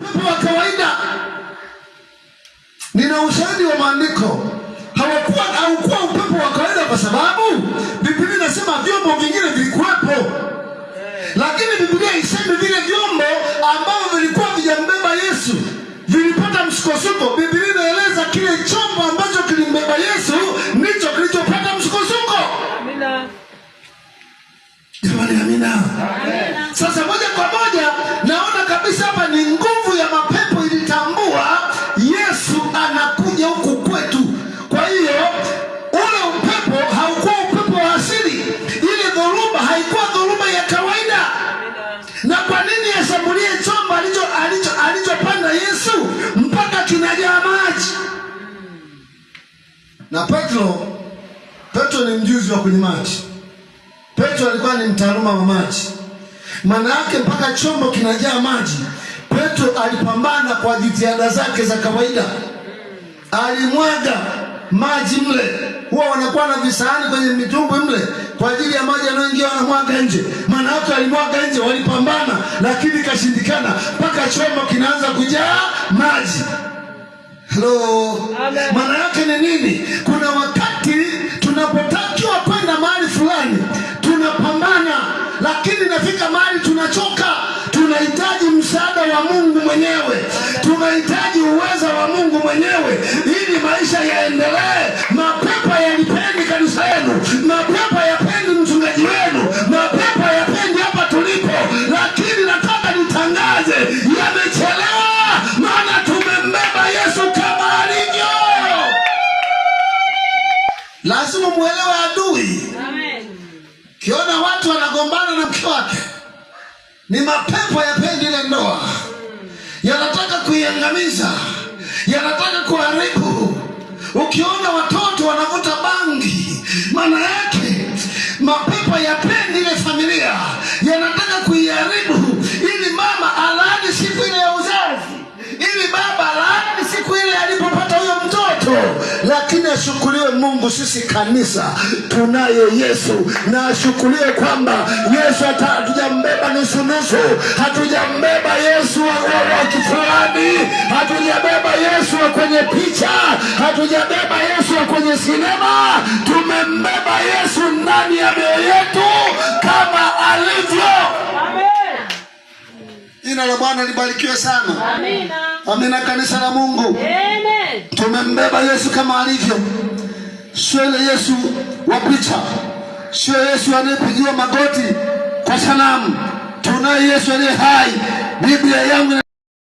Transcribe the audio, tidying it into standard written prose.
Upepo wa kawaida. Nina ushahidi wa maandiko. Haukuwa upepo wa kawaida kwa sababu Biblia inasema vyombo vingine vilikuwepo, lakini Biblia isemi vile vyombo ambavyo vilikuwa vijambeba Yesu vilipata msukosuko. Biblia inaeleza kile chombo ambacho kilimbeba Yesu ndicho kilichopata msukosuko. Amina. Jamani, amina. Sasa moja kwa moja naona kabisa hapa ni nguvu ya mapepo ilitambua Yesu anakuja huku kwetu. Kwa hiyo ule upepo haukuwa upepo wa asili, ile dhoruba haikuwa dhoruba ya kawaida. Amina. Na kwa nini ashambulie chombo alichopanda Yesu mpaka kinajaa maji? Na Petro ni mjuzi wa kwenye maji. Petro alikuwa ni mtaaluma wa maji. Maana yake mpaka chombo kinajaa maji, Petro alipambana kwa jitihada zake za kawaida, alimwaga maji mle. Huwa wanakuwa na visahani kwenye mitumbwi mle kwa ajili ya maji yanayoingia, wanamwaga nje. Maana yake alimwaga nje, walipambana, lakini ikashindikana mpaka chombo kinaanza kujaa maji. Hello. Amen. Maana yake ni nini? Kuna wakati tunapotakiwa kwenda mahali fulani tunapambana, lakini inafika mahali tunachoka. Tunahitaji msaada wa Mungu mwenyewe, tunahitaji uweza wa Mungu mwenyewe ili maisha yaendelee. Mapepo yalipendi kanisa yenu, mapepo yapendi mchungaji wenu, mapepo yapendi hapa tulipo, lakini nataka nitangaze, yamechelewa, maana tumembeba Yesu kama alivyo. Lazima muelewe adui. Amen. Kiona watu wanagombana na mke wake, ni mapepo yapendi ile ndoa, yanataka kuiangamiza, yanataka kuharibu. Ukiona watoto wanavuta bangi, maana yake mapepo yapendi ile familia, yanataka kuiharibu, ili mama alaani siku ile ya uzazi, ili baba alaani siku ile alipopata huyo mtoto. Lakini ashukuriwe Mungu, sisi kanisa tunaye Yesu, na ashukuriwe kwamba Yesu hata hatujambeba nusunusu, hatujambeba Yesu wa kifuani, hatujabeba Yesu wa kwenye picha, hatujabeba Yesu wa kwenye sinema. Tumembeba Yesu ndani ya mioyo yetu kama alivyo. Amen. Jina la Bwana libarikiwe sana. Amina. Amina, kanisa la Mungu. Amen. Tumembeba Yesu kama alivyo, sio ile Yesu wa picha, sio Yesu anayepigiwa magoti kwa sanamu. Tunaye Yesu aliye hai. Biblia yangu